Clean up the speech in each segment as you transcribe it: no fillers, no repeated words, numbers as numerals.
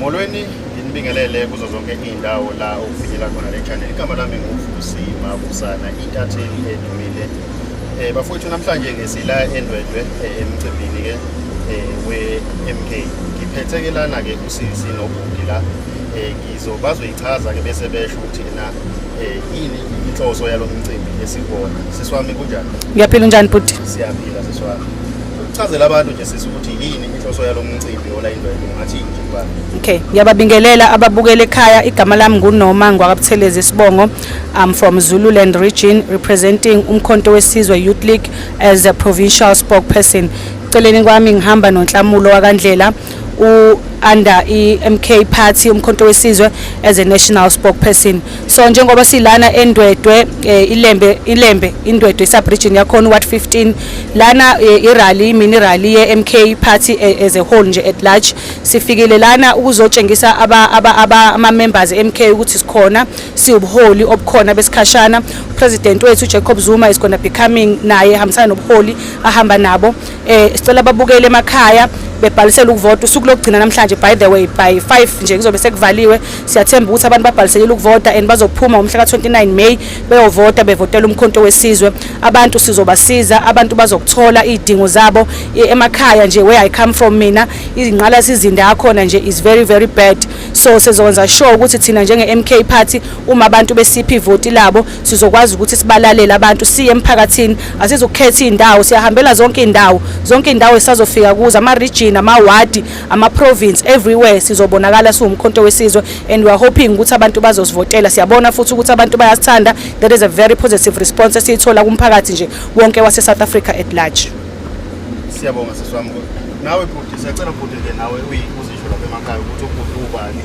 Molweni, nginibingelele kuzo zonke iy'ndawo la okufinyela khona le channel. Igama lami nguVusi Mabusana, intatheli edumile. Bafowethu, namhlanje-ke sila eNdwedwe, emcimbini-ke we-MK. Ngiphethe-ke lana-ke usisi nobhuti la, bazoyichaza-ke bese besho ukuthi na yini inhloso yalo mcimbi esikuwona. Sisi wami, kunjani? Ngiyaphila, unjani bhuti? Siyaphila, sisi wami. Uchazela abantu nje, sisi, ukuthi yini inhloso yalo mcimbi ola eNdwedwe, ungathi nje kubantu? Okay, ngiyababingelela ababukela ekhaya. Igama lami nguNoma ngwakaButhelezi isibongo. I'm from Zululand region, representing Umkhonto weSizwe Youth League as a provincial spokesperson. Celeni kwami ngihamba noNhlamulo wakaNdlela, u under i-MK Party, Umkhonto weSizwe, as a national spokesperson. So njengoba silana eNdwedwe, iLembe iNdwedwe sub region yakhona, ward 15 lana, i-rally, mini rally ye-MK Party as a whole nje at large. Sifikile lana ukuzotshengisa ama members MK ukuthi sikhona, siwubuholi obukhona besikhashana. President wethu Jacob Zuma is going to be coming naye, hambisana nobuholi ahamba nabo. Sicela babukele emakhaya bebhalisela ukuvota. Usuku lokugcina namhlanje, by the way, by 5 nje kuzobe sekuvaliwe. Siyathemba ukuthi abantu babhaliselile ukuvota and bazophuma ngomhla ka-29 May beyovota, bevotela Umkhonto weSizwe. Abantu sizobasiza, abantu bazokuthola izidingo zabo emakhaya nje. Where I come from mina, ingqalasizinda yakhona nje is very very bad, so sizokwenza sure ukuthi thina njenge-MK Party, uma abantu besipha ivoti labo, sizokwazi ukuthi sibalalele abantu, siye emphakathini. Asizukukhetha iy'ndawo, siyahambela zonke iy'ndawo, zonke iy'ndawo esazofika kuzo, ama-region, amawadi, ama-province, everywhere sizobonakala siwuMkhonto weSizwe, and we are hoping ukuthi abantu bazosivotela. Siyabona futhi ukuthi abantu bayasithanda. There is a very positive response esiyithola kumphakathi nje wonke wase-South Africa at large. Siyabonga, sisi wami. Nawe bhuti, siyacela bhuti ke nawe uzisho lapha emakhaya ukuthi ubhuti ubani,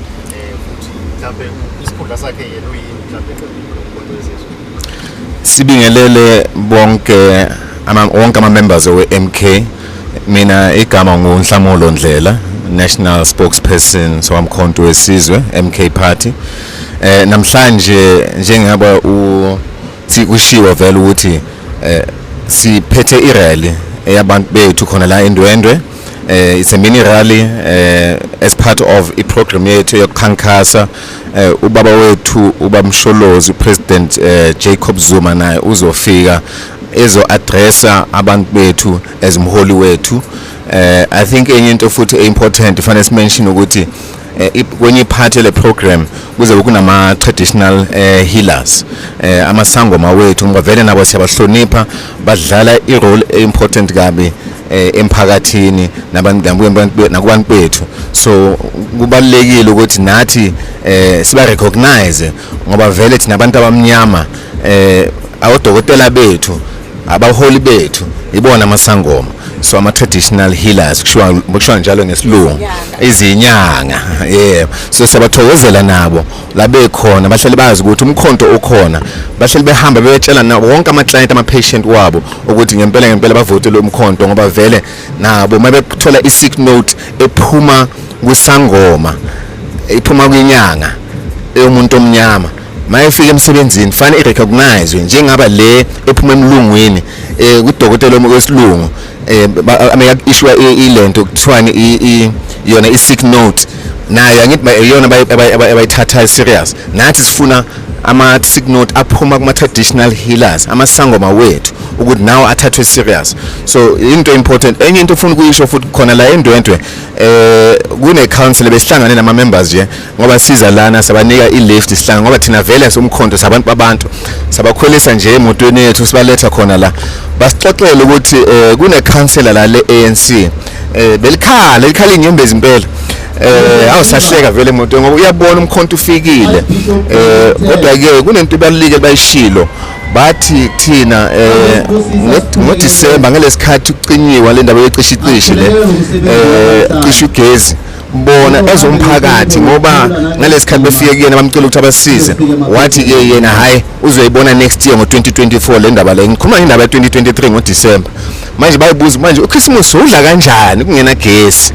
futhi mhlambe isikhundla sakhe yena uyini mhlambe eqembini loMkhonto weSizwe. Sibingelele bonke wonke ama members we-MK. Mina igama nguNhlamulo Ndlela, national spokesperson soMkhonto weSizwe MK Party. Namhlanje, njengaba u kushiwo vele ukuthi siphethe i-rally eyabantu bethu khona la eNdwendwe. It's a mini rally as part of i-program yethu yokukhankasa. Ubaba wethu ubaMsholozi, President Jacob Zuma, naye uzofika ezo addressa abantu bethu as umholi wethu. I think enye into futhi important fanele simention ukuthi kwenye part le program kuzobe kunama traditional healers, amasangoma wethu, ngoba vele nabo siyabahlonipha, badlala i role important kabi emphakathini nabantu nakubantu bethu. So kubalulekile ukuthi nathi siba recognize, ngoba vele thina abantu abamnyama, awodokotela bethu, abaholi bethu ibona amasangoma, so ama traditional healers kushiwa njalo ngesilungu, izinyanga, yebo. So siyabathokozela nabo la bekhona, bahlale bazi ukuthi umkhonto ukhona, bahlale behamba beyotshela na wonke ama client, ama patient wabo ukuthi ngempela ngempela bavotele umkhonto, ngoba vele nabo mabethola i sick note ephuma kusangoma, iphuma kwinyanga eyomuntu omnyama, mayefika emsebenzini fanele irecognize njengaba le ephuma emlungwini, kudokotela wesilungu, issue ilento kuthiwani, yona i sick note nayo, angithi iyona abayithatha serious. Nathi sifuna ama sick note aphuma kuma traditional healers, amasangoma wethu, ukuthi nawo athathwe serious. So into important, enye into ufuna ukuyisho futhi khona la eNdwendwe, kune council besihlangane nama members nje, ngoba siza lana sabanika i-lift, sihlanga ngoba thina vele somkhonto sabantu babantu, sabakhwelisa nje emotweni yethu, sibaletha khona la. Basixoxele ukuthi kune councillor la le ANC, belikhala likhala inyembezi impela. Awusahleka vele emotweni ngoba uyabona umkhonto ufikile. Kodwa ke kunento ebalulekile bayishilo, bathi thina ngoDisemba, ngalesikhathi kucinyiwa le ndaba yecishicishe le, cisha ugesi, bona ezomphakathi, ngoba ngalesikhathi befike kuyena bamcela ukuthi abasize, wathi ke yena hayi, uzoyibona next year ngo2024 le ndaba le. Ngikhuluma ngendaba ya2023 ngoDisemba. Manje bayibuza manje, uChristmas udla kanjani kungena gesi?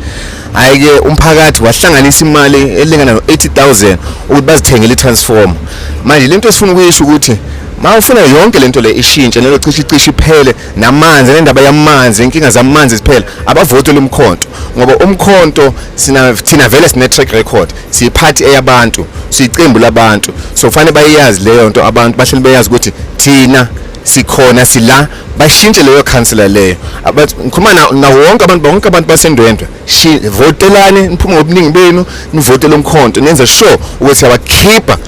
Hayi ke, umphakathi wahlanganisa imali elingana no80000 ukuthi bazithengele i-transformer. Manje lento esifuna ukuyisho ukuthi Ma ufuna yonke lento le ishintshe, nelo cishe cishe iphele, namanzi, nendaba yamanzi, inkinga zamanzi ziphele, abavotele uMkhonto, ngoba uMkhonto sina thina vele sine track record, siyiphathi eyabantu, siyicembu labantu. So kufanele bayazi leyo nto, abantu bahleli beyazi ukuthi thina sikhona, sila. Bashintshe leyo councillor leyo. Ngikhuluma na wonke abantu, bonke abantu baseNdwendwe, votelani, niphume ngobuningi benu, nivotele uMkhonto, nenze sure ukuthi abakhipha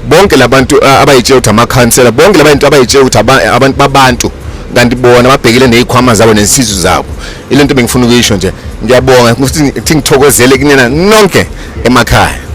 bonke labantu abayitshela ukuthi amakhansela, bonke labantu abayitshela ukuthi abantu babantu, kanti bona babhekile nezikhwama zabo nezisu zabo. Ilento bengifuna ukuyisho nje. Ngiyabonga futhi, ngithokozele kunina nonke emakhaya.